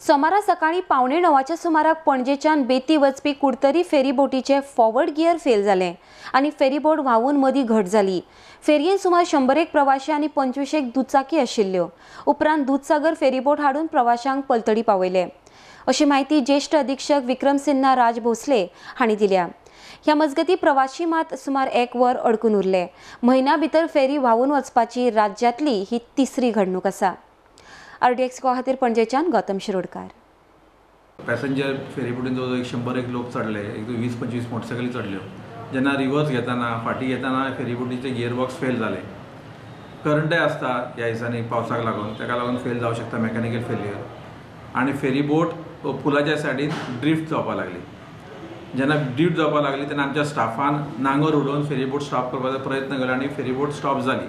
सोमारा सकाळी 8:45 सुमाराक पणजेच्यान बेती वचपी कुडतरी फेरीबोटीचे फॉरवर्ड गियर फेल जालें आनी फेरीबोट व्हांवून मदीं घट जाली. फेरयेन सुमार 100 प्रवाशी आनी 25 दुचाकी आशिल्ल्यो. उपरांत दुधसागर फेरीबोट हाडून प्रवाशांक पलतडी पावयले अशी माहिती ज्येष्ठ अधीक्षक विक्रम सिन्हा राज भोसले हांणी दिल्या. ह्या मजगती प्रवाशी मात सुमार 1 वर अडकून उरले. म्हयन्या भितर फेरी व्हांवून वचपाची राज्यांतली ही तिसरी घडणूक आसा. आरडीएक्स गोवा खातीर पणजेच्यान गौतम शिरोडकार. पॅसेंजर फेरीबोटीन जवळ 101 लोक चडले, एक 20-25 मोटरसायकली चडल्यो. जेन्ना रिवर्स घेतना फाटी घेतना फेरीबोटीचे गियर बॉक्स फेल जाले. करंटय आसता ह्या दिसांनी पावसाक लागून, ताका लागून फेल जावं शकता, मेकॅनिकल फेलियर. आनी फेरीबोट पुलाच्या सायडीन ड्रिफ्ट जावपाक लागली. जेन्ना ड्रिफ्ट जावपाक लागली तेन्ना आमच्या स्टाफान नांगर उडोवन फेरीबोट स्टॉप करपाचो प्रयत्न केलो आनी फेरीबोट स्टॉप जाली.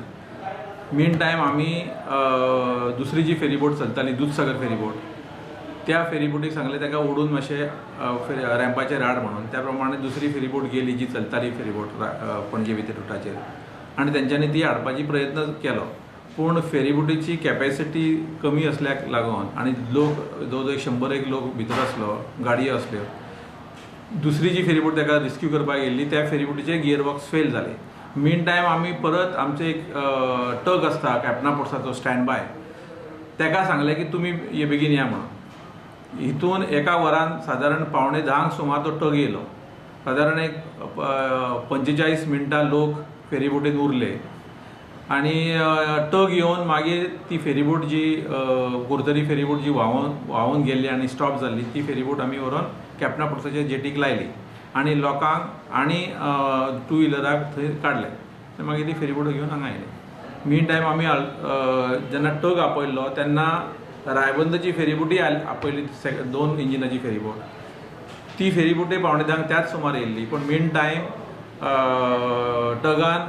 मीन टायम आमी दुसरी जी फेरीबोट चलताली दुधसागर फेरीबोट, त्या फेरीबोटीक सांगलें ताका ओडून मातशें रॅम्पाचेर हाड म्हणून. त्या प्रमाणे दुसरी फेरीबोट गेली जी चलताली फेरीबोट पणजे भितर रुटाचेर आनी तेंच्यांनी ती हाडपाची प्रयत्न केलो. पूण फेरीबोटीची कॅपेसिटी कमी असल्याक लागून आनी लोक जवळ जवळ 101 लोक भितर आसलो, गाडयो आसल्यो. दुसरी जी फेरीबोट ताका रिस्क्यू करपाक गेल्ली त्या फेरीबोटीचे गियर बॉक्स फेल जाले. मीन टायम आमी परत आमचे एक टग आसता कॅप्टना पोर्साचो स्टँड बाय, ताका सांगलें की तुमी हे बेगीन या म्हणून. हितून एका वरान सादारण 9:45 सुमार तो टग येयलो. सादारण एक 45 मिनटां लोक फेरीबोटीन उरले आनी टग येवन मागीर ती फेरीबोट जी कुडतरी फेरीबोट जी व्हांवून गेल्ली आनी स्टॉप जाल्ली ती फेरीबोट आमी व्हरोन कॅप्टना पोर्साच्या जेटीक लायली आनी लोकांक आनी टू व्हिलराक थंय काडले. मागीर ती फेरीबोट घेवन हांगा आयले. मीन टायम आमी जेन्ना टग आपयल्लो तेन्ना रायबंदरची फेरीबोटूय आपयली, 2 इंजिनाची फेरीबोट. ती फेरीबोटूय 9:45 त्याच सुमार येयल्ली. पूण मीन टायम टगान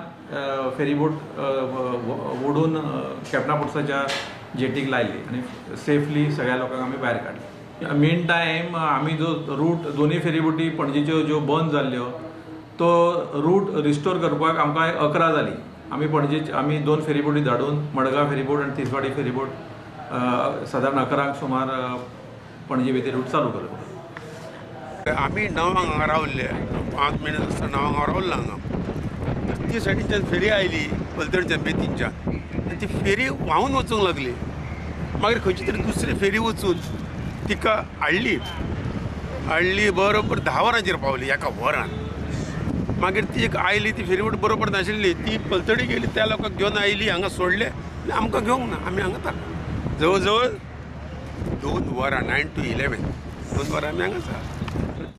फेरीबोट ओडून कॅप्टना पोर्साच्या जेटीक लायली आनी सेफली सगळ्या लोकांक आमी भायर काडले. मीन टायम आमी जो रूट दोनूय फेरीबोटी पणजेच्यो ज्यो बंद जाल्ल्यो तो रूट रिस्टोर करपाक आमकां 11 जाली. आमी पणजे आमी 2 फेरीबोटी धाडून मडगांव फेरीबोट आनी तिसवाडी फेरीबोट सादारण 11 सुमार पणजे भितर रूट चालू केलो. आमी 9 हांगा रावल्ले, 5 म्हयने आसतना 9 हांगा रावल्ले हांगा. ती सायडीच्यान फेरी आयली पलतडच्यान बेतींच्यान आनी ती फेरी व्हांवून वचूंक लागली. मागीर खंयची तरी दुसरी फेरी वचून तिका हाडली, हाडली बरोबर 10 वरांचेर पावली एका वरान. मागीर ती एक आयली ती फेरीबोट बरोबर नाशिल्ली, ती पलतडी गेली, त्या लोकांक घेवन आयली हांगा सोडले आनी आमकां घेवंक ना. आमी हांगा जवळ जवळ 2 वरां 9 to 11 2 वरां आमी हांगा आसा.